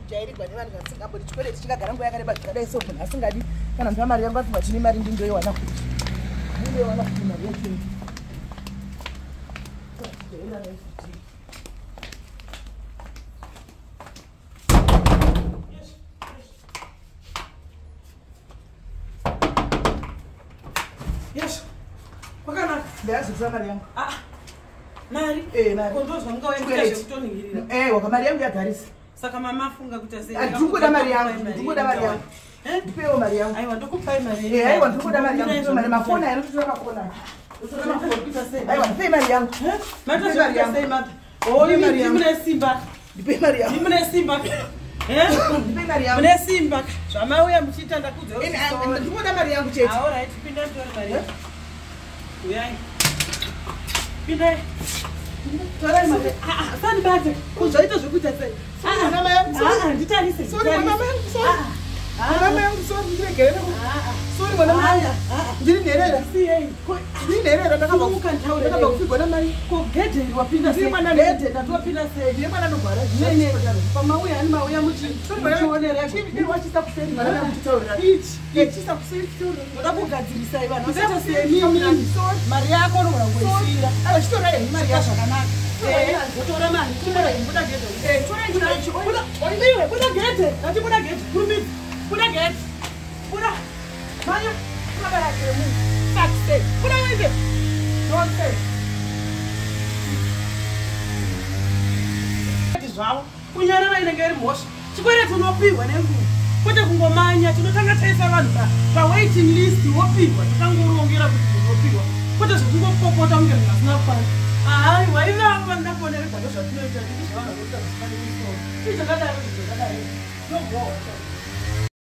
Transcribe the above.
Kujairigwa nevanhu vasingambodi chikwereti chingagara nguva yakareba zvakadai so munhu asingadi kana ndipa mari yangu afunga chine mari ndindoiwana kuti ndindoiwana kuti mari yacho. Yes. Kwakanaka. Ndayazotora mari yangu. Ah. Mari? Eh, mari. Kondozwa Chikwereti. zvekutoningirira. Eh, waka mari yangu yagarisa. Saka mama afunga kuti sei. Ndikuda mari yangu, ndikuda mari yangu. Eh? Ndipewo mari yangu. Aiwa ndokupai mari. Eh, aiwa ndikuda mari yangu. Ndipewo mari mafoni ayo ndotora mafoni ayo. Ndotora mafoni. Kuita sei? Aiwa ndipe mari yangu. Eh? Matozoita Mari yangu. sei mata? Oh, Ndipe mari yangu. mune simba. Ndipe mari yangu. Mune simba. Eh? Ndipe mari yangu. Mune simba. Zvamauya muchiita ndakudza. Ini, ah, ndikuda mari yangu chete. All right, pinda nditore mari. Uyai. Pindai. Torai mari. Ah, ah, sandibate. Ko zvaita zvekuita sei? Sorry, mwana mai angu, sorry. Ah, ah, nditarise. Sorry, mwana mai angu, sorry. Mwana mai angu, sorry, ndiregerere. Ah, ah. Sorry, mwana mai. Ah, ah. Ndiri nherera. Siyei. Ndiri nherera ndakabva Simuka nditaure ndakabva newe. kupfigwa namai. Ko gedhe iri wapinda Ndiri sei? mwana Gedhe ndatiwapinda sei? Ndiri mwana anogwara. Nene, pamauya ani mauya muchionereko. Wachisa kuseri mwana mai muchitaurira. Ichi. Chisa kuseri titaurira. Ndoda kugadzirisai vanhu. Ndida Vasaita kuseri, semi mimi. Sorry. Mari yako unogona kuisira. Aiwa chitorai henyu mari Sika yacho. zvakanaka. Eh, wotora mari. Buda buda gedhe. Eh, torai torai chi. Buda, iwe, buda gedhe. Ndati buda gedhe. Kurumidza. Buda gedhe. Buda. Manya. Buda barake remunhu. Fuck's sake. Buda uende. Nonsense. Kuti zvavo kunyarara inenge iri mhosva. Chikwereti unopihwa nenguva, kwete kungomanya. Tinotanga taisa vanhu pawaiting list, wopihwa, totangorongera kuti munopihwa, kwete zvekungopopota kunge munhu asina kukwana. Aiwa, ivavo vanoda kuonererwa. Ndozvatinoita, ndizvo zvavanhu vanoita zvisina nemisoro. Chii chakadaro? Izvi zvakadaro nobhowa.